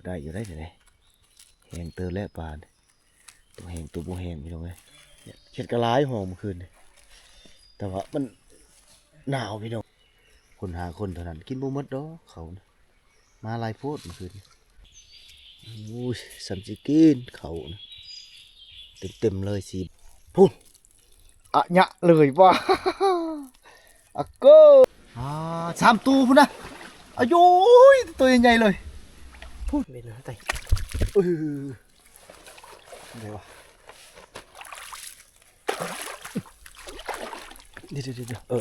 ໄດ້ຢູ່ໄດ໋ນີ້ ແຮງເຕີບແລ້ວປານ ຕົວແຮງຕົວບໍ່ແຮງພີ່ນ້ອງເອີຍ. ເຂິດກະຫຼາຍຫ້ອງມື້ຄືນນີ້ ແຕ່ວ່າມັນໜາວພີ່ນ້ອງ. ຄົນຫ້າຄົນເທົ່ານັ້ນ ກິນບໍ່ໝົດດອກເຂົ້ານະ ມາຫຼາຍໂພດມື້ຄືນນີ້. ໂອ້ຍ ສ່ຳຊິກິນເຂົ້ານະ ເຕັມໆເລີຍ ສີ່ ພຸ້ນ ອະຍະເລີຍວ່າ ອາໂກ ອ່າ ສາມໂຕພຸ້ນນະ. ອາໂຢຍ ໂຕໃຫຍ່ໆເລີຍ ພຸ້ນ ເປັນໄດ ເອີ ໄດ້ວະ ດຽວໆໆ ເອີ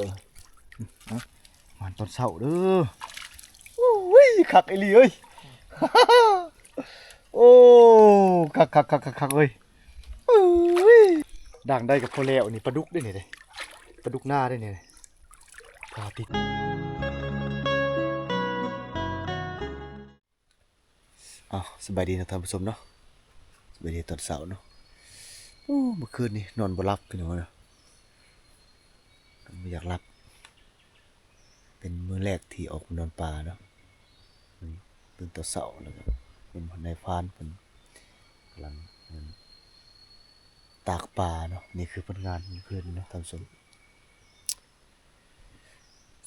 ມາຕອນເຊົ້າເດີ. ໂອ້ຍ ຄັກອີ່ຫຼີເອີຍ ໂອ້ ຄັກໆໆໆເອີຍ. ເອີຍ ດ່າງໄດ້ກໍພໍແລ້ວ ນີ້ປາດຸກເດ້ນີ້ເດ້ ປາດຸກນາເດ້ນີ້ ປາຕິດ. ອ້າວ ສະບາຍດີເນາະທ່ານຜູ້ຊົມເນາະ ສະບາຍດີຕອນເຊົ້າເນາະ. ໂອ້ ມື້ຄືນນີ້ນອນບໍ່ຫຼັບພີ່ນ້ອງເອີຍ ບໍ່ຢາກຫຼັບ. ເປັນມື້ແລກທີ່ອອກໄປນອນປ່າເນາະ ຕື່ນແຕ່ເຊົ້າ ແລ້ວກໍເຫັນນາຍພານເພິ່ນກຳລັງ ອັນ ຕາກປາເນາະ. ນີ້ຄືຜົນງານມື້ຄືນເນາະທ່ານຜູ້ຊົມ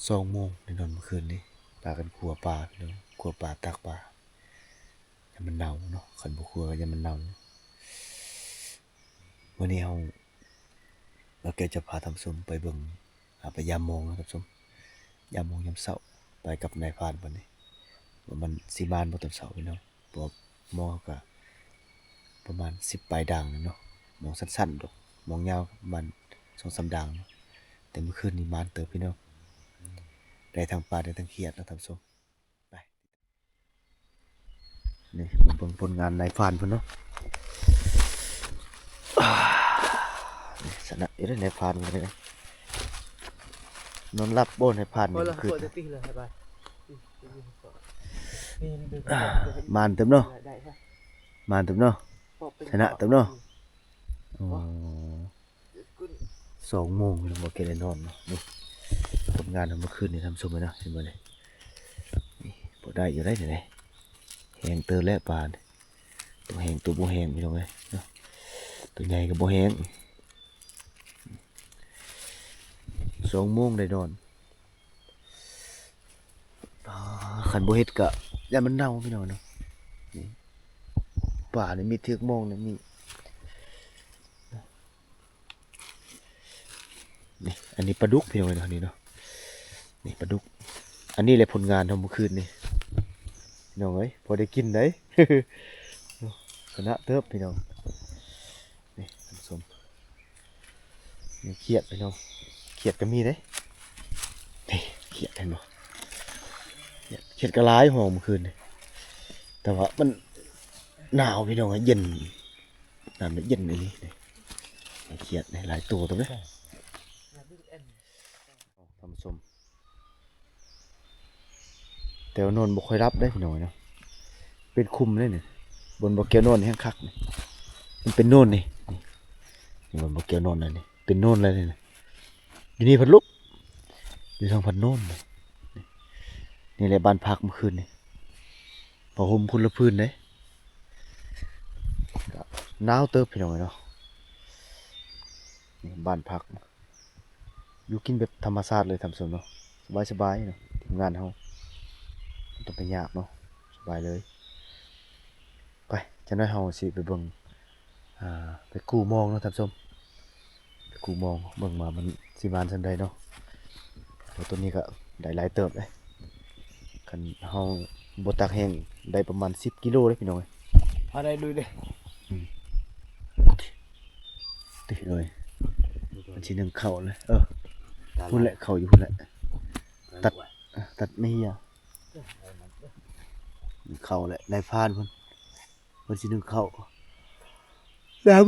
ສອງໂມງໄດ້ນອນມື້ຄືນນີ້ ພາກັນຂົ້ວປາພີ່ນ້ອງ ຂົ້ວປາ ຕາກປາ ຢ້ານມັນເນົ່າເນາະ ຄັນບໍ່ຂົ້ວກໍຢ້ານມັນເນົ່າ. ມື້ນີ້ເຮົາ ບ່າວແກ້ວຈະພາທ່ານຜູ້ຊົມໄປເບິ່ງ ອ່າ ໄປຢາມມອງເນາະທ່ານຜູ້ຊົມ ຢາມມອງຍາມເຊົ້າ ໄປກັບນາຍພານເພິ່ນນີ້ ວ່າມັນຊິໝານບໍ່ຕອນເຊົ້າພີ່ນ້ອງ. ເພາະວ່າມອງເຮົາກະປະມານສິບປາຍດາງເນາະ ມອງສັ້ນໆດອກ ມອງຍາວປະມານສອງສາມດາງເນາະ. ແຕ່ມື້ຄືນນີ້ໝານເຕີບພີ່ນ້ອງ ໄດ້ທັງປາໄດ້ທັງຂຽດເນາະທ່ານຜູ້ຊົມ. ໄປ ນີ້ມາເບິ່ງຜົນງານນາຍພານເພິ່ນເນາະ. ຊະນະຢູ່ເດ້ນາຍພານເພິ່ນ ນອນຫຼັບບໍ່ນາຍພານນີ້ຄືນ. ໝານເຕີບເນາະ ໝານເຕີບເນາະ ຊະນະເຕີບເນາະ. ອໍ ສອງໂມງແລ້ວບໍ່ໄດ້ນອນເນາະ. ນີ້ຜົນງານເຮົາມື້ຄືນນີ້ທ່ານຜູ້ຊົມເອີຍເນາະ ເຫັນບໍ່ນີ້ ນີ້ພໍໄດ້ຢູ່ໄດ໋ນີ້ ແຮງເຕີບແລ້ວປານ ຕົວແຮງຕົວບໍ່ແຮງພີ່ນ້ອງເອີຍເນາະ ຕົວໃຫຍ່ກໍບໍ່ແຮງ. ສອງໂມງໄດ້ນອນ. ອ່າ ຄັນບໍ່ເຮັດກະຢ້ານມັນເນົ່າພີ່ນ້ອງເນາະ. ນີ້ ປານີ້ມີຖືກມອງນີ້ມີ ນີ້ ອັນນີ້ປາດຸກພີ່ນ້ອງເອີຍເນາະ ນີ້ເນາະ ນີ້ປາດຸກ. ອັນນີ້ແຫຼະຜົນງານເຮົາມື້ຄືນນີ້ພີ່ນ້ອງເອີຍ ພໍໄດ້ກິນໄດ໋ ຊະນະເຕີບພີ່ນ້ອງ. ນີ້ທ່ານຜູ້ຊົມ ນີ້ຂຽດພີ່ນ້ອງ ຂຽດກໍມີເດ້ ນີ້ຂຽດເຫັນບໍ່ ຂຽດກໍຫຼາຍຫ້ອງມື້ຄືນນີ້ ແຕ່ວ່າມັນໜາວພີ່ນ້ອງ ເຢັນ ນ້ຳນີ້ເຢັນອີ່ຫຼີນີ້ ຂຽດນີ້ຫຼາຍໂຕຕົວເດ້. ທ່ານຜູ້ຊົມ ແຕ່ວ່ານອນບໍ່ຄ່ອຍຫຼັບເດ້ພີ່ນ້ອງເນາະ ເປັນຂຸມເດ້ນີ້. ບ່ອນບໍ່ແກ້ວນອນແຮງຄັກນີ້ ມັນເປັນໂນນນີ້ ນີ້ບ່ອນບໍ່ແກ້ວນອນນີ້ ເປັນໂນນເລີຍນີ້. ຢູ່ນີ້ພັດລົມ ຢູ່ທາງພັດໂນນນີ້. ນີ້ແຫຼະບ້ານພັກມື້ຄືນນີ້ ຜ້າຫົ່ມຄົນລະຜືນເດ້ ກໍໜາວເຕີບພີ່ນ້ອງເນາະ. ນີ້ບ້ານພັກ ຢູ່ກິນແບບທຳມະຊາດເລີຍທ່ານຜູ້ຊົມເນາະ ສະບາຍໆເນາະ. ທີມງານເຮົາບໍ່ຕ້ອງໄປຍາກເນາະ ສະບາຍເລີຍ. ໄປ ຈັກໜ້ອຍເຮົາຊິໄປເບິ່ງ ອ່າ ໄປກູ້ມອງເນາະທ່ານຜູ້ຊົມ ໄປກູ້ມອງເບິ່ງວ່າມັນຊິໝານສ່ຳໃດເນາະ. ແລ້ວຕົວນີ້ກໍໄດ້ຫຼາຍເຕີບເດ້ ຄັນເຮົາບໍ່ຕາກແຫ້ງໄດ້ປະມານສິບກິໂລເດ້ພີ່ນ້ອງເອີຍ. ເອົາໄດ້ລຸຍເດ້ ອືມ ຕິເອີຍ ມັນຊິໜຶ້ງເຂົ້າເລີຍ. ເອີ ພຸ້ນແຫຼະ ເຂົ້າຢູ່ພຸ້ນແຫຼະ ຕັດ ຕັດໄມ້ເຫື່ອ ເຂົ້າແຫຼະ ນາຍພານພຸ້ນ ເພິ່ນຊິໜຶ້ງເຂົ້າ ແລ້ວ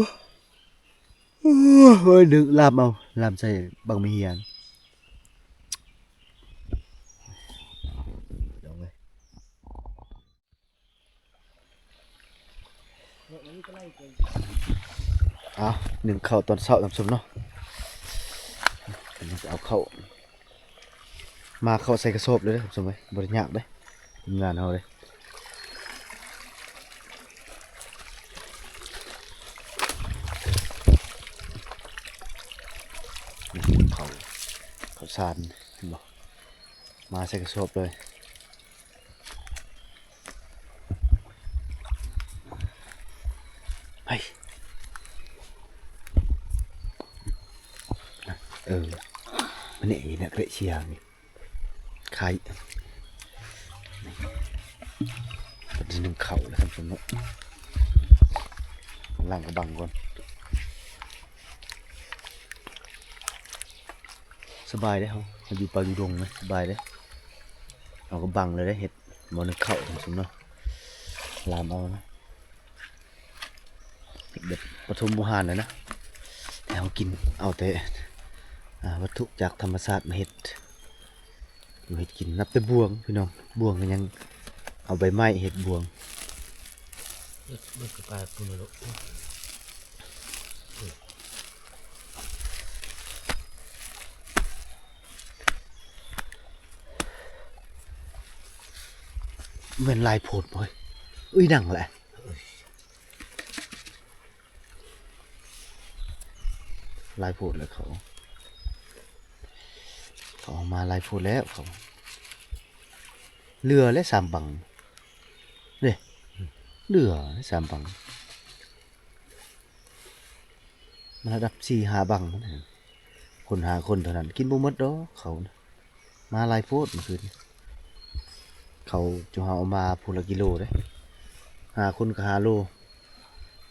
ໂອ້ຍ ໜຶ້ງລາບເອົາ ລາບໃສ່ບັກໄມ້ເຫື່ອ. ເອົາ ໜຶ້ງເຂົ້າຕອນເຊົ້າທ່ານຜູ້ຊົມເນາະ. ອັນນີ້ຈະເອົາເຂົ້າ ມາເຂົ້າໃສ່ກະສອບເລີຍເດີທ່ານຜູ້ຊົມເອີຍ ບໍ່ໄດ້ຍາກເດ້ ທີມງານເຮົາເດ້. ຖານ ເຫັນບໍ່? ມາໃສ່ກະສອບເລີຍ. ໄປ ເອີ ມັນນີ້ນະ ເກຣເຊຍນີ້ ໄຂ່ ເພິ່ນຊິໜຶ້ງເຂົ້າແລ້ວ ທ່ານຜູ້ຊົມເນາະ. ລ້າງກະບັງກ່ອນ. ສະບາຍເດ້ ເຮົາ ເຮົາຢູ່ປ່າຢູ່ດົງນະ ສະບາຍເດ້. ເຮົາກະບັງເລີຍເດ້ ເຮັດໝໍ້ໜຶ້ງເຂົ້າ ທ່ານຜູ້ຊົມເນາະ. ລາມເອົານະ ແບບປະຖົມບູຮານແຫຼະນະ ແຕ່ເຮົາກິນເອົາແຕ່ ອ່າ ວັດຖຸຈາກທຳມະຊາດມາເຮັດ ຢູ່ເຮັດກິນ. ນັບແຕ່ບ່ວງ ພີ່ນ້ອງ ບ່ວງກະຍັງເອົາໃບໄມ້ເຮັດບ່ວງ. ເບິ່ງກະປາປຸ້ນໂລດ ແມ່ນຫຼາຍໂພດບໍ່ເອີຍ? ເອີຍ ນັ່ງແຫຼະ. ຫຼາຍໂພດແລ້ວເຂົາ ເຂົາເອົາມາຫຼາຍໂພດແລ້ວເຂົາ. ເຫຼືອແລ້ວສາມບັງເດ້ ເຫຼືອແລ້ວສາມບັງ. ມັນລະດັບສີ່ຫ້າບັງ ຄົນຫ້າຄົນເທົ່ານັ້ນ ກິນບໍ່ໝົດດອກເຂົານະ. ມາຫຼາຍໂພດມື້ຄືນ ເຂົາຈຸເຮົາເອົາມາຜູ້ລະກິໂລເດ້ ຫ້າຄົນກະຫ້າໂລ.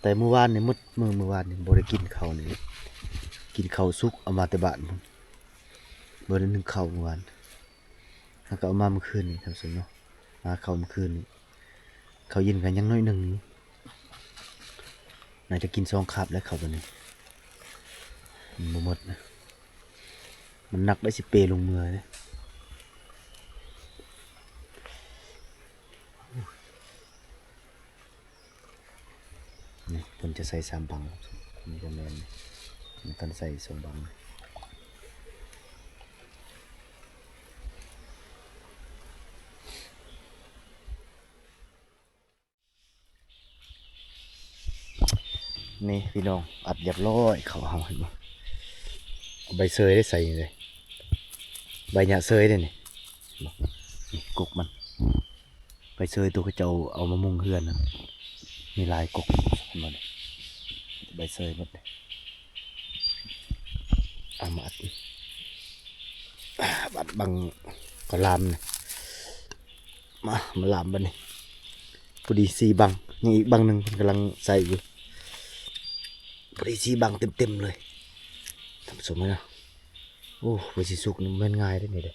ແຕ່ມື້ວານນີ້ໝົດມື້ ມື້ວານນີ້ບໍ່ໄດ້ກິນເຂົ້ານີ້ ກິນເຂົ້າສຸກເອົາມາແຕ່ບ້ານພຸ້ນ. ບໍ່ໄດ້ໜຶ້ງເຂົ້າມື້ວານ ເຮົາກະເອົາມາມື້ຄືນນີ້ ທ່ານຜູ້ຊົມເນາະ. ມາເຂົ້າມື້ຄືນນີ້ ເຂົ້າເຢັນກະຍັງໜ້ອຍໜຶ່ງ ໜ້າຈະກິນສອງຄາບແລ້ວເຂົ້າບາດນີ້ ມັນບໍ່ໝົດນະ ມັນໜັກໄດ້ ຊິເປລົງເມືອເດ້. ນີ້ເພິ່ນຈະໃສ່ສາມບັງ ນີ້ກະແມ່ນ ມັນຕ້ອງໃສ່ສອງບັງ. ນີ້ພີ່ນ້ອງ ອັດຮຽບຮ້ອຍເຂົ້າເຮົາ ເຫັນບໍ່? ເອົາໃບເຊີຍໄດ້ໃສ່ນີ້ເດ້ ໃບຫຍ້າເຊີຍເດ້ນີ້ ເຫັນບໍ່? ນີ້ກົກມັນ ໃບເຊີຍໂຕເຂົາເຈົ້າເອົາມາມຸງເຮືອນນະ ມີຫຼາຍກົກ ເຫັນບໍ່ນີ້? ໃບເຊີຍໝົດ ເອົາມາອັດ ອັດບັງກະລາມນີ້. ມາ ມາລາມບາດນີ້ ພໍດີສີ່ບັງ ຍັງອີກບັງໜຶ່ງເພິ່ນກຳລັງໃສ່ຢູ່ ພໍດີສີ່ບັງເຕັມໆເລີຍ ທ່ານຜູ້ຊົມເອີຍ. ໂອ້ ກວ່າຊິສຸກນີ້ບໍ່ແມ່ນງ່າຍເດ້ນີ້ເດ້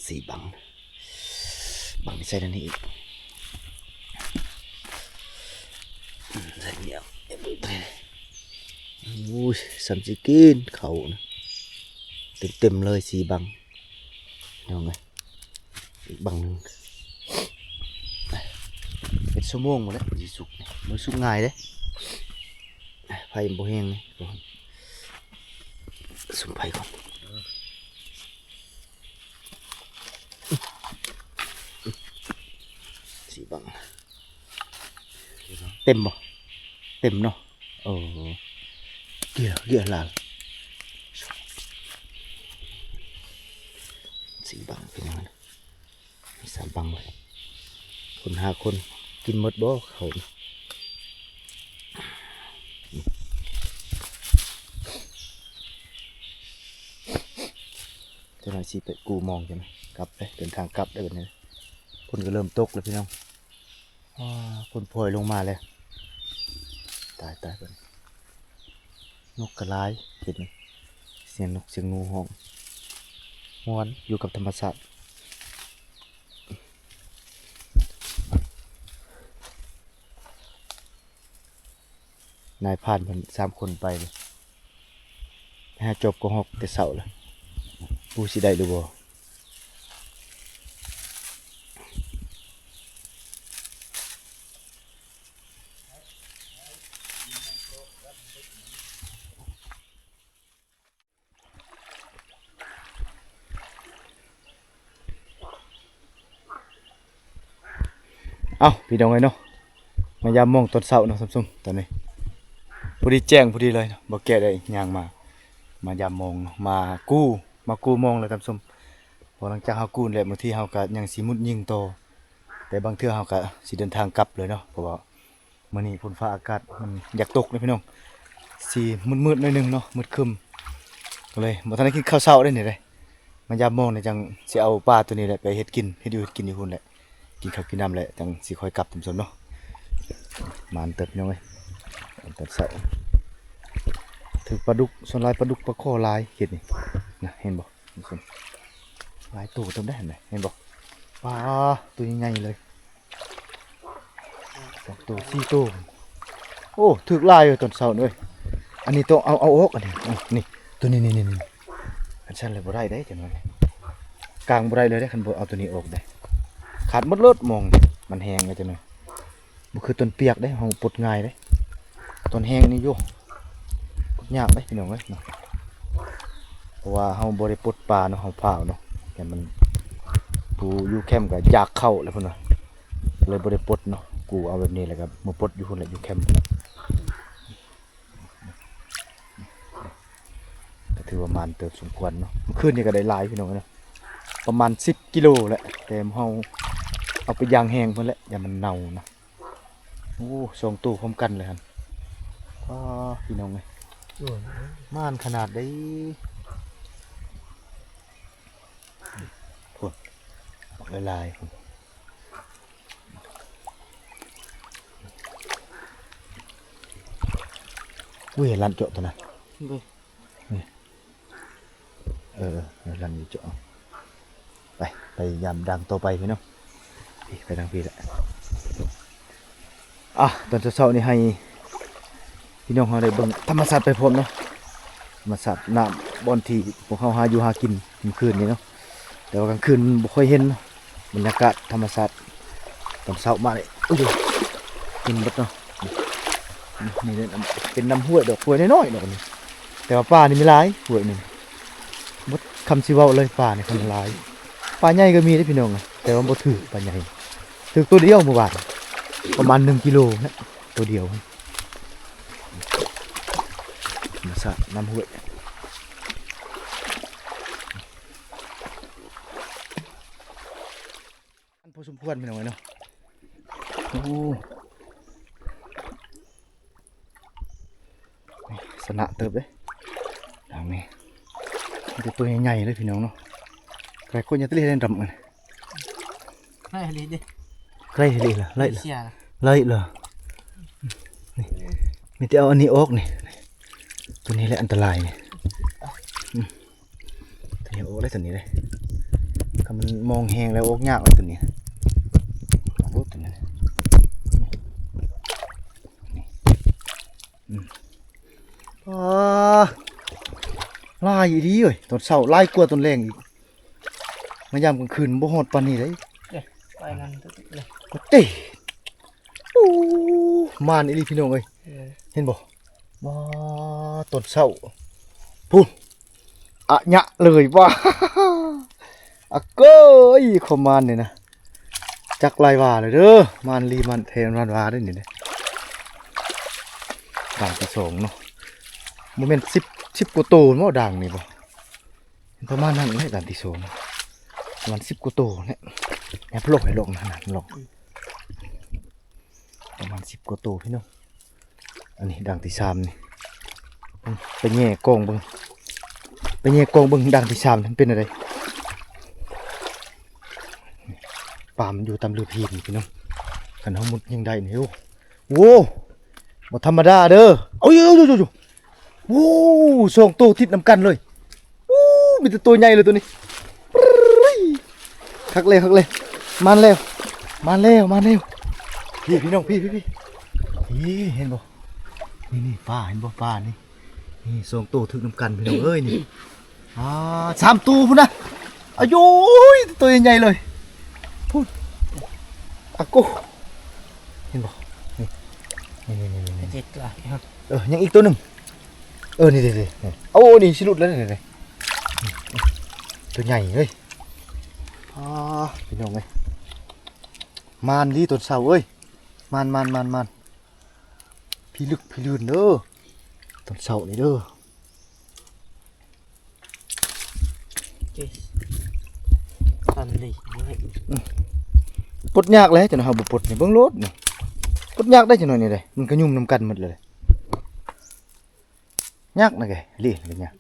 ສີ່ບັງ ບັງນີ້ໃສ່ແນວນີ້ອີກ ໃສ່ແນວ ໂອ້ຍ ສ່ຳຊິກິນເຂົ້ານະ ເຕັມໆເລີຍ ສີ່ບັງ ພີ່ນ້ອງເອີຍ. ອີກບັງໜຶ່ງ ເປັນຊົ່ວໂມງພຸ້ນແຫຼະ ກວ່າຊິສຸກ ບໍ່ສຸກງ່າຍເດ້ ໄຟມັນບໍ່ແຮງເດ້. ສຸມໄຟກ່ອນ ສີ່ບັງ ເຕັມບໍ່? ເຕັມເນາະ ເອີ ເກຍ ເກຍຫຼາຍ ສີ່ບັງ ເປັນຫຍັງ ມີສາມບັງເລີຍ ຄົນຫ້າຄົນ ກິນໝົດບໍ່ເຂົ້າ? ຈັກໜ້ອຍຊິໄປກູ້ມອງ ຈັກໜ້ອຍກັບເດ້ ເດີນທາງກັບເດ້ບັດນີ້ ຝົນກະເລີ່ມຕົກແລ້ວພີ່ນ້ອງ. ອ້າ ຝົນໂພຍລົງມາແລ້ວ ຕາຍ ຕາຍ ບັດນີ້ ນົກກະຫຼາຍ ເຮັດນີ້ ສຽງນົກສຽງໜູຮ້ອງ ມ່ວນຢູ່ກັບທຳມະຊາດ. ນາຍພານເພິ່ນສາມຄົນໄປເລີຍ ໄປຫາຈອບກະຮອກແຕ່ເຊົ້າເລີຍ ບໍ່ຮູ້ຊິໄດ້ຫຼືບໍ່. ເອົ້າ ພີ່ນ້ອງເອີຍເນາະ ມາຢາມມອງຕອນເຊົ້າເນາະທ່ານຜູ້ຊົມ ຕອນນີ້ພໍດີແຈ້ງພໍດີເລີຍເນາະ ບໍ່ແກ້ໄດ້ຍ່າງມາ ມາຢາມມອງເນາະ ມາກູ້ ມາກູ້ມອງແລ້ວທ່ານຜູ້ຊົມ. ເພາະຫຼັງຈາກເຮົາກູ້ແລ້ວ ບາງທີເຮົາກໍຍັງຊິມຸດຍິງຕໍ່ ແຕ່ບາງເທື່ອເຮົາກໍຊິເດີນທາງກັບເລີຍເນາະ ເພາະວ່າມື້ນີ້ຝົນຟ້າອາກາດມັນຢາກຕົກເດ້ພີ່ນ້ອງ ຊິມືດໆໜ້ອຍໜຶ່ງເນາະ ມືດຄຶ້ມ ກໍເລີຍບໍ່ທັນໄດ້ກິນເຂົ້າເຊົ້າເດ້ນີ້ເດ້. ມາຢາມມອງນີ້ຈັ່ງຊິເອົາປາໂຕນີ້ແຫຼະໄປເຮັດກິນ ເຮັດຢູ່ເຮັດກິນຢູ່ພຸ້ນແຫຼະ ກິນເຂົ້າກິນນ້ຳແຫຼະ ຈັ່ງຊິຄ່ອຍກັບທ່ານຜູ້ຊົມເນາະ. ໝານເຕີບພີ່ນ້ອງເອີຍ ຕອນເຊົ້າ ຖືກປາດຸກ ສ່ວນຫຼາຍປາດຸກປາຄໍ່ຫຼາຍເຂດນີ້ນະ ເຫັນບໍ່ທ່ານຜູ້ຊົມ ຫຼາຍໂຕເຕີບໄດ໋ຫັ້ນນະ ເຫັນບໍ່ ປາໂຕໃຫຍ່ໆເລີຍ ສອງໂຕ ສີ່ໂຕ ໂອ້ ຖືກຫຼາຍເອີຍຕອນເຊົ້ານີ້ເອີຍ. ອັນນີ້ຕ້ອງເອົາ ເອົາອອກ ອັນນີ້ ນີ້ ໂຕນີ້ ນີ້ ນີ້ ນີ້ ຄັນຊັ້ນແລ້ວບໍ່ໄດ້ເດ້ ຈັກໜ້ອຍກາງບໍ່ໄດ້ເລີຍເດ້ ຄັນບໍ່ເອົາໂຕນີ້ອອກເດ້ ຂາດໝົດໂລດ ມອງມັນແຫ້ງແລ້ວ ຈັກໜ້ອຍ ບໍ່ຄືຕອນປຽກເດ້ ເຮົາປົດງ່າຍເດ້ ຕອນແຫ້ງນີ້ ໂອ້ ປົດຍາກເດ້ພີ່ນ້ອງເອີຍເນາະ ເພາະວ່າເຮົາບໍ່ໄດ້ປົດປາເນາະ ເຮົາພ້າວເນາະ ແຕ່ມັນ ຜູ້ຢູ່ແຄມກໍຢາກເຂົ້າແລ້ວເພິ່ນວ່າ ເລີຍບໍ່ໄດ້ປົດເນາະ ກູເອົາແບບນີ້ແລ້ວກໍມາປົດຢູ່ພຸ້ນແຫຼະ ຢູ່ແຄມ ກໍຖືວ່າໝານເຕີບສົມຄວນເນາະ. ມື້ຄືນນີ້ກໍໄດ້ຫຼາຍພີ່ນ້ອງເນາະ ປະມານສິບກິໂລແຫຼະ ແຕ່ເຮົາເອົາໄປຢ່າງແຫ້ງເພິ່ນແຫຼະ ຢ້ານມັນເນົ່ານະ. ໂອ້ ສອງໂຕພ້ອມກັນເລີຍຫັ້ນ ອ້າ ພີ່ນ້ອງເອີຍ ໂອ້ຍ ໝານຂະໜາດໃດ ພຸ້ນ ບັກຫຼາຍໆ ພຸ້ນ. ອຸ້ຍ ລັນເຈາະຕົວນັ້ນ ເອີ ລັນຢູ່ເຈາະ ໄປ ໄປຢາມດັ່ງຕໍ່ໄປພີ່ນ້ອງ ໄປທາງພີ້ແຫຼະ. ອ່ະ ຕອນເຊົ້າໆນີ້ໃຫ້ພີ່ນ້ອງເຮົາໄດ້ເບິ່ງທຳມະຊາດໄປພ້ອມເນາະ ທຳມະຊາດນ້ຳບ່ອນທີ່ພວກເຮົາຫາຢູ່ຫາກິນມື້ຄືນນີ້ເນາະ ແຕ່ວ່າກາງຄືນບໍ່ຄ່ອຍເຫັນເນາະ ບັນຍາກາດທຳມະຊາດຕອນເຊົ້າມານີ້ ໂອ້ຍ ເຫັນໝົດເນາະ ນີ້ເປັນນ້ຳຫ້ວຍດອກ ຫ້ວຍນ້ອຍໆດອກນີ້ ແຕ່ວ່າປານີ້ມີຫຼາຍ ຫ້ວຍນີ້ ໝົດຄຳຊິເວົ້າເລີຍ ປານີ້ຄັນຫຼາຍ ປາໃຫຍ່ກໍມີເດ້ພີ່ນ້ອງ ແຕ່ວ່າບໍ່ຖືກ ປາໃຫຍ່ຖືກໂຕດຽວມື້ວານ ປະມານໜຶ່ງກິໂລນະ ໂຕດຽວ ທຳມະຊາດນ້ຳຫ້ວຍ ອັນພໍສົມຄວນພີ່ນ້ອງເອີຍເນາະ ໂອ້ ຊະນະເຕີບເດ້ ດາງນີ້ ມີແຕ່ໂຕໃຫຍ່ໆເລີຍພີ່ນ້ອງເນາະ ໃຄຄົນຍັງຕະເລດດຳ ໄລ່ເລີຍເດ້ ໄລ່ເລີຍລະ ໄລ່ລະ ເສຍລະ ໄລ່ລະ ນີ້ ມີແຕ່ເອົາອັນນີ້ອອກນີ້ ໂຕນີ້ແຫຼະອັນຕະລາຍນີ້ ອືມ ໂຕນີ້ອອກໄດ້ໂຕນີ້ເດ້ ຄັນມັນມອງແຮງແລ້ວອອກຍາກເດ້ໂຕນີ້ ອອກໂລດໂຕນີ້ ນີ້ ອືມ ປາ ຫຼາຍອີ່ຫຼີເອີຍ ຕອນເຊົ້າຫຼາຍກວ່າຕອນແລງອີກ ມາຍາມກາງຄືນບໍ່ຮອດປານນີ້ເດ້ ເອີ ໄປນັ້ນ ໂອ້ ໂອ້ ໝານອີ່ຫຼີພີ່ນ້ອງເອີຍ ເອີ ເຫັນບໍ່ ວ້າ ຕອນເຊົ້າ ພຸ້ນ ອະຍະເລີຍ ວ້າ ອາເກີຍ ຄວາມໝານນີ້ນະ ຈັກຫຼາຍວ່າເລີຍເດີ ໝານລີໝານແທ້ໝານວ່າເດ້ນີ້ເດ້ ຄັ້ງທີສອງເນາະ ບໍ່ແມ່ນສິບ ສິບກວ່າໂຕບໍ ດ່າງນີ້ບໍ ປະມານນັ້ນແຫຼະ ດ່າງທີສອງ ປະມານສິບກວ່າໂຕແຫຼະ ແອບລົກໃຫ້ລົກນະ ລົກ ປະມານສິບກວ່າໂຕພີ່ນ້ອງ ອັນນີ້ດ່າງທີສາມນີ້ ໄປແຍ່ກອງເບິ່ງ ໄປແຍ່ກອງເບິ່ງດ່າງທີສາມມັນເປັນແນວໃດ ປາມັນຢູ່ຕາມລືພີນນີ້ພີ່ນ້ອງ ຄັນເຮົາມຸດຍິງໄດ້ນີ້ ໂອ້ ໂອ້ ບໍ່ທຳມະດາເດີ ໂອ້ຍ ໂອ້ ສອງໂຕຕິດນຳກັນເລີຍ ໂອ້ ມີແຕ່ໂຕໃຫຍ່ເລີຍໂຕນີ້ ຄັກແລ້ວ ຄັກແລ້ວ ມານແລ້ວ ມານແລ້ວ ມານແລ້ວ ພີ່ ພີ່ນ້ອງ ພີ່ ພີ່ ພີ່ ເຫັນບໍ່ ນີ້ໆ ປາ ເຫັນບໍ່ ປານີ້ ນີ້ສອງໂຕຖືກນຳກັນພີ່ນ້ອງເອີຍນີ້ ອ່າ ສາມໂຕພຸ້ນນະ ອາໂຢຍ ໂຕໃຫຍ່ໆເລີຍ ພຸ້ນ ອາໂກ ເຫັນບໍ່ ນີ້ ນີ້ໆໆໆ ເຈັດຕົວ ເອີ ຍັງອີກໂຕໜຶ່ງ ເອີ ນີ້ໆໆ ໂອ້ ນີ້ຊິຫຼຸດແລ້ວນີ້ ໂຕໃຫຍ່ເລີຍ ອ່າ ພີ່ນ້ອງເອີຍ ມານດີຕອນເຊົ້າເອີຍ ມານໆໆໆ ພິລຶກພິລື່ນເດີ ຕອນເຊົ້ານີ້ເດີ. ເອີ ຕັນລີ້ ອືມ ປົດຍາກແຫຼະ ຈັ່ງເຮົາບໍ່ປົດນີ້ ເບິ່ງໂລດນີ້ ປົດຍາກໄດ໋ ຈັ່ງໜ້ອຍນີ້ເດ້ ມັນກະຫຍຸ້ມນຳກັນໝົດເລີຍ ຍາກນະແກ ລີ້ກະຍາກ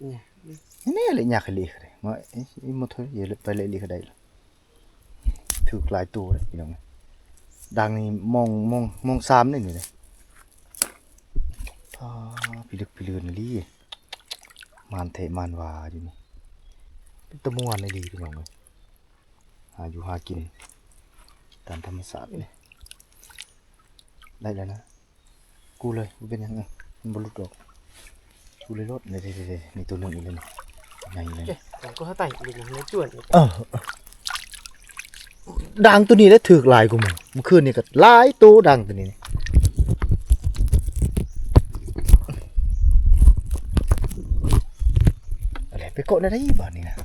ແນ່ໆ ລີ້ຍາກ ລີ້ກະໄດ້ ມາ ເອີ ມາເທີ ໄປເລີຍ ລີ້ກະໄດ້ ຖືກຫຼາຍໂຕເດ້ພີ່ນ້ອງ ດັງນີ້ມອງ ມອງ ມອງສາມນີ້ ນີ້ເດ້ ອ້າ ພິລຶກພິລື່ນອີ່ຫຼີ ມານແທ້ມານວ່າຢູ່ນີ້ ເປັນຕາມ່ວນອີ່ຫຼີພີ່ນ້ອງເອີຍ ຫາຢູ່ຫາກິນຕາມທຳມະຊາດນີ້ ໄດ້ແລ້ວນະ ກູ້ເລີຍ ບໍ່ເປັນຫຍັງ ມັນບໍ່ຫຼຸດດອກ ກູເລີຍໂລດ ນີ້ໆໆ ນີ້ໂຕໜຶ່ງອີກແລ້ວນີ້ ໃຫຍ່ເລີຍ ເອີ ດ່າງໂຕນີ້ແຫຼະຖືກຫຼາຍກວ່າໝູ່ ມື້ຄືນນີ້ກະຫຼາຍໂຕດ່າງໂຕນີ້ ອັນໃດໄປເກາະແນວໃດບາດນີ້ນະ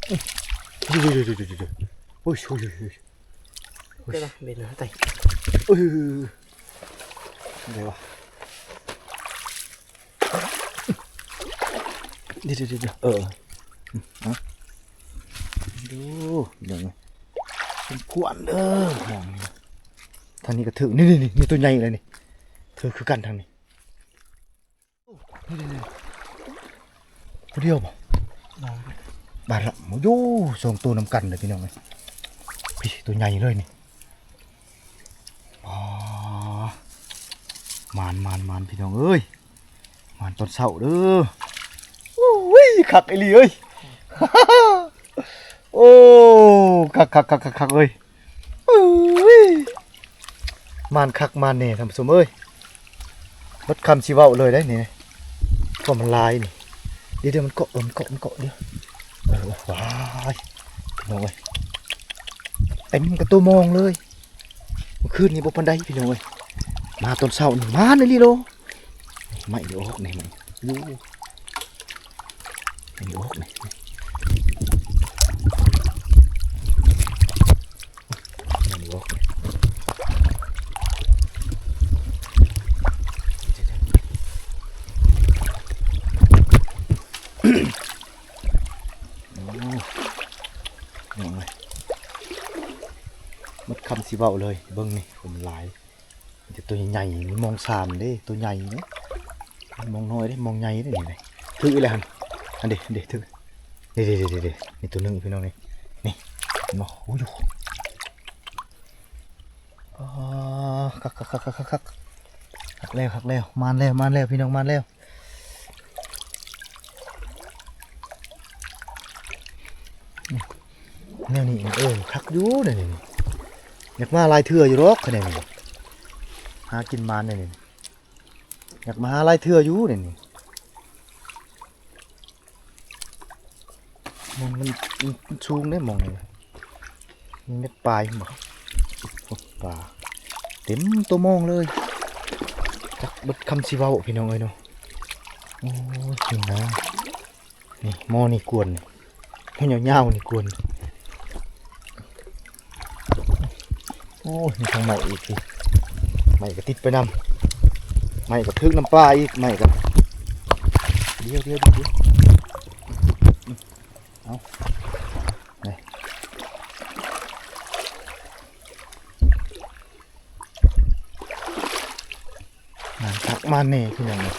ໂອ້ຍ ໂອ້ຍ ໂອ້ຍ ໂອ້ຍ ໂອ້ຍ ເປັນຫຍັງ ເອີ ໄດ້ວະ ເດີໆໆ ເອີ ເອົາ ດູ ພີ່ນ້ອງ ສົມຄວນເດີ ທາງນີ້ກະຖືກ ນີ້ໆໆ ໂຕໃຫຍ່ເລີຍນີ້ ຖືກຄືກັນທາງນີ້ ນີ້ໆ ຜູ້ດຽວບໍ່ ບາດລະ ໂອ້ໂຫ ສອງໂຕນຳກັນເດີພີ່ນ້ອງເອີຍ ພີ້ ໂຕໃຫຍ່ເລີຍນີ້ ອໍ ໝານໆໆ ພີ່ນ້ອງເອີຍ ໝານຕອນເຊົ້າເດີ ໂອ້ຍ ຄັກອີ່ຫຼີເອີຍ ໂອ້ ຄັກໆໆໆ ເອີຍ ໂອ້ຍ ໝານຄັກໝານແນ່ທ່ານຜູ້ຊົມເອີຍ ໝົດຄຳຊິເວົ້າເລີຍເດ້ນີ້ ເພາະມັນຫຼາຍນີ້ ເດຽວໆ ມັນເກາະ ເອີ ມັນເກາະ ມັນເກາະ ດຽວ ເອີ ວ້າຍ ພີ່ນ້ອງເອີຍ ເຕັມກະໂຕມອງເລີຍ ມື້ຄືນນີ້ບໍ່ປານໃດພີ່ນ້ອງເອີຍ ມາຕອນເຊົ້ານີ້ໝານອີ່ຫຼີໂລ ໄມ້ນີ້ອອກນີ້ ຢູ່ ໄມ້ນີ້ອອກນີ້ ໄມ້ນີ້ອອກນີ້ ໂອ້ຍ ໝົດຄຳຊິເວົ້າເລີຍ ເບິ່ງນີ້ ໂອ້ ມັນຫຼາຍ ມີແຕ່ໂຕໃຫຍ່ໆ ມີມອງສາມເດ້ ໂຕໃຫຍ່ເດ້ ມອງນ້ອຍເດ້ ມອງໃຫຍ່ເດ້ ນີ້ ຖືກອີກແລ້ວຫັ້ນ ອັນເດ ອັນເດ ຖືກ ເດໆໆ ນີ້ໂຕໜຶ່ງພີ່ນ້ອງນີ້ ນີ້ ເຫັນບໍ່ ໂອ້ຍ ອໍ ຄັກໆໆໆໆ ຄັກແລ້ວ ຄັກແລ້ວ ມານແລ້ວ ມານແລ້ວ ພີ່ນ້ອງ ມານແລ້ວ ແນວນີ້ ເອີ ຄັກຢູ່ແນວນີ້ ຢາກມາຫຼາຍເທື່ອຢູ່ດອກ ຄະແນນນີ້ ຫາກິນມານແນວນີ້ ຢາກມາຫາຫຼາຍເທື່ອຢູ່ແນວນີ້ ມັນ ມັນ ມັນສູງເດ້ ໝ່ອງນີ້ ມັນເມັດປາຍ ເຫັນບໍ່ ໂອ້ ປາເຕັມໂຕມອງເລີຍ ຈັກເບິດຄຳຊິເວົ້າ ພີ່ນ້ອງເອີຍເນາະ ໂອ້ຍ ນີ້ນະ ນີ້ໝໍ້ນີ້ກວນ ໝໍ້ຍາວໆນີ້ກວນ ໂອ້ຍ ມີທັງໄມ້ອີກ ໄມ້ກະຕິດໄປນຳ ໄມ້ກະຖືກນຳປາອີກ ໄມ້ກະ ດຽວໆໆ ເອົາ ນີ້ ມານຄັກມານແນ່ ພີ່ນ້ອງເອີຍ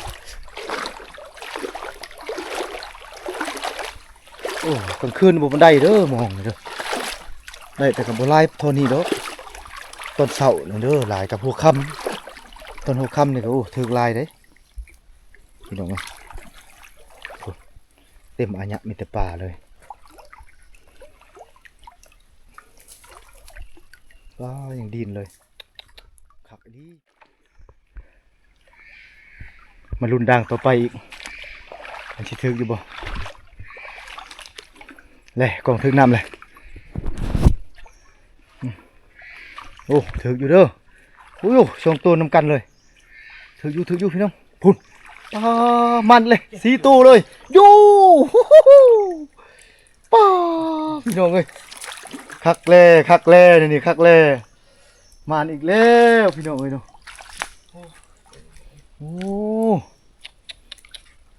ໂອ້ ກາງຄືນບໍ່ປານໃດເດີ ມອງນີ້ເດີ ໄດ້ແຕ່ກະບໍ່ຫຼາຍເທົ່ານີ້ດອກ ຕອນເຊົ້ານີ້ເດີ ຫຼາຍກັບຫົວຄ່ຳ ຕອນຫົວຄ່ຳນີ້ກະ ໂອ້ ຖືກຫຼາຍເດ້ ພີ່ນ້ອງເອີຍ ເຕັມອາຍະ ມີແຕ່ປາເລີຍ ປາຍັງດິ້ນເລີຍ ຄັກອີ່ຫຼີ ມາລຸ້ນດ່າງຕໍ່ໄປອີກ ມັນຊິຖືກຢູ່ບໍ່ ແລະ ກ້ອງຖືກນ້ຳແລະ ອືມ ໂອ້ ຖືກຢູ່ເດີ ໂອ້ ສອງໂຕນຳກັນເລີຍ ຖືກຢູ່ ຖືກຢູ່ ພີ່ນ້ອງ ພຸ້ນ ປາ ມັນເລີຍ ສີ່ໂຕເລີຍ ຢູ່ ປາ ພີ່ນ້ອງເອີຍ ຄັກແລ້ວ ຄັກແລ້ວ ນີ້ ຄັກແລ້ວ ມານອີກແລ້ວ ພີ່ນ້ອງເອີຍເນາະ ໂອ້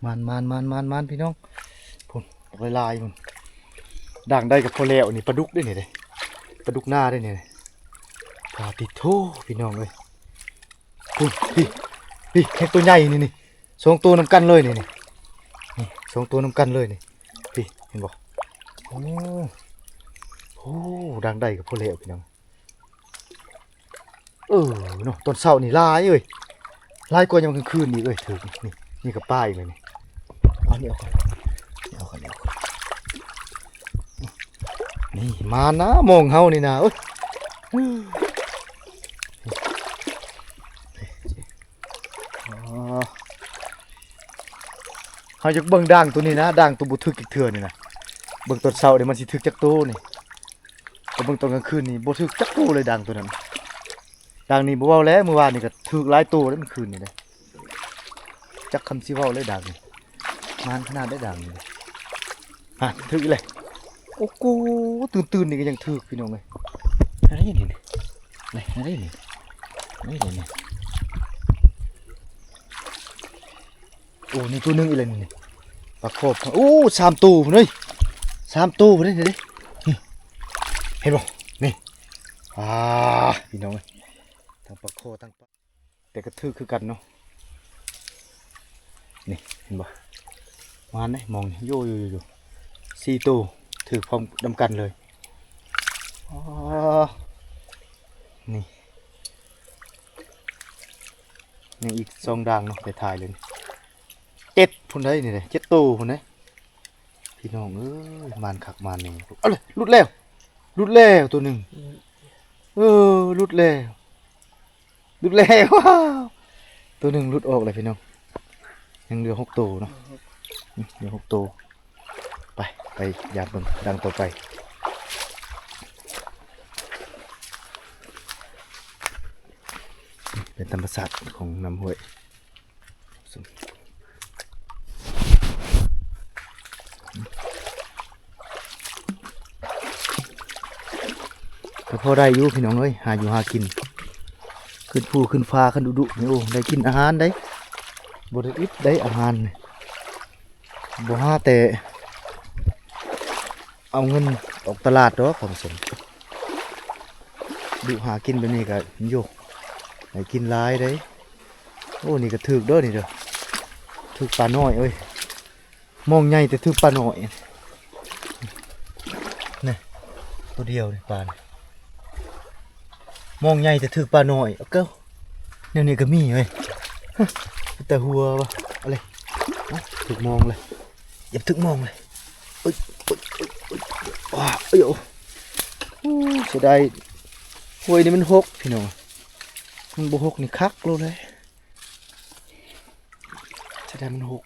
ມານໆໆໆ ພີ່ນ້ອງ ຫຼາຍໆພຸ້ນ ດ່າງໃດກໍພໍແລ້ວ. ນີ້ປາດຸກເດ້ນີ້ເດ້ ປາດຸກນາເດ້ນີ້. ປາຕິໂທ ພີ່ນ້ອງເອີຍ ພຸ້ນ ພີ້ ພີ້ ເຫັນໂຕໃຫຍ່ນີ້ ນີ້ ສອງໂຕນຳກັນເລີຍນີ້ ນີ້ ນີ້ ສອງໂຕນຳກັນເລີຍນີ້ ພີ້ ເຫັນບໍ່? ໂອ້ ໂອ້ ດ່າງໃດກໍພໍແລ້ວພີ່ນ້ອງ. ເອີເນາະ ຕອນເຊົ້ານີ້ຫຼາຍເອີຍ ຫຼາຍກວ່າຍາມກາງຄືນອີກເອີຍ. ຖືກ ນີ້ ນີ້ກໍປາອີກແລ້ວນີ້. ເອົານີ້ອອກກ່ອນ ນີ້ອອກກ່ອນ ນີ້ອອກກ່ອນ. ນີ້ມານະ ມອງເຮົານີ້ນະ ໂອ້ຍ. ອໍ ເຮົາຢາກເບິ່ງດ່າງໂຕນີ້ນະ ດ່າງໂຕບໍ່ຖືກຈັກເທື່ອນີ້ນະ. ເບິ່ງຕອນເຊົ້ານີ້ມັນຊິຖືກຈັກໂຕນີ້ ກໍເບິ່ງຕອນກາງຄືນນີ້ບໍ່ຖືກຈັກໂຕເລີຍດ່າງໂຕນັ້ນ. ດ່າງນີ້ບໍ່ເວົ້າແລ້ວ ມື້ວານນີ້ກໍຖືກຫຼາຍໂຕເດ້ ມື້ຄືນນີ້ເດ້. ຈັກຄຳຊິເວົ້າເລີຍດ່າງນີ້ ມານຂະໜາດໃດດ່າງນີ້. ຮະ ຖືກອີກແລ້ວ. ໂອ້ໂກ ຕື່ນໆນີ້ກໍຍັງຖືກ ພີ່ນ້ອງເອີຍ. ອັນນີ້ນີ້ ນີ້ ອັນນີ້ນີ້ ນີ້ນີ້. ໂອ້ ນີ້ໂຕໜຶ່ງອີກແລ້ວນີ້ ປາຄໍ. ໂອ້ ສາມໂຕພຸ້ນເອີຍ ສາມໂຕພຸ້ນເດ້ ນີ້ເດ້ ນີ້ ເຫັນບໍ່? ນີ້ ອ່າ ພີ່ນ້ອງເອີຍ ທັງປາຄໍທັງປາ ແຕ່ກໍຖືກຄືກັນເນາະ. ນີ້ ເຫັນບໍ່? ມານເດ້ ມອງນີ້ ໂຍໆໆ ສີ່ໂຕ ຖືກພ້ອມນຳກັນເລີຍ. ອໍ ນີ້ ຍັງອີກສອງດ່າງເນາະ ໄປຖ່າຍເລີຍ. ເຈັດພຸ້ນໃດນີ້ເດ້ ເຈັດໂຕພຸ້ນໃດ ພີ່ນ້ອງເອີຍ. ມານຄັກມານແນ່. ເອົາເລີຍ ຫຼຸດແລ້ວ ຫຼຸດແລ້ວໂຕໜຶ່ງ. ເອີ ຫຼຸດແລ້ວ ຫຼຸດແລ້ວ. ວ້າວ ໂຕໜຶ່ງຫຼຸດອອກແລ້ວພີ່ນ້ອງ ຍັງເຫຼືອຫົກໂຕເນາະ. ອືມ ເຫຼືອຫົກໂຕ. ໄປ ໄປຢາມເບິ່ງດ່າງຕໍ່ໄປ. ເປັນທຳມະຊາດຂອງນ້ຳຫ້ວຍ. ກໍພໍໄດ້ຢູ່ພີ່ນ້ອງເອີຍ ຫາຢູ່ຫາກິນ ຂຶ້ນພູຂຶ້ນຟ້າ ຄັນດຸໆນີ້ ໂອ້ ໄດ້ກິນອາຫານໃດ ບໍ່ໄດ້ອິດໃດອາຫານນີ້. ບໍ່ຫາແຕ່ເອົາເງິນອອກຕະຫຼາດດອກ ທ່ານຜູ້ຊົມ. ດຸຫາກິນແບບນີ້ກໍ ໂຢ ໄດ້ກິນຫຼາຍເດ້. ໂອ້ ນີ້ກໍຖືກເດີ ນີ້ເດີ ຖືກປານ້ອຍເອີຍ. ມອງໃຫຍ່ແຕ່ຖືກປານ້ອຍ ນີ້ ໂຕດຽວນີ້ປານີ້. ມອງໃຫຍ່ແຕ່ຖືກປານ້ອຍ ເອົາເກີ ແນວນີ້ກໍມີເວີຍ. ຮະ ແຕ່ຫົວວະ ເອົາເລີຍ ເອົາ ຖືກມອງເລີຍ ຢາກຖືກມອງເລີຍ. ໂອ້ຍ ໂອ້ຍ ໂອ້ຍ ໂອ້ຍ ວ້າ ໂອ້ຍ ໂອ້ ໂອ້ ເສຍດາຍ ຫ້ວຍນີ້ມັນຫົກພີ່ນ້ອງ ມັນບໍ່ຫົກນີ້ຄັກໂລດເລີຍ ເສຍດາຍມັນຫົກ.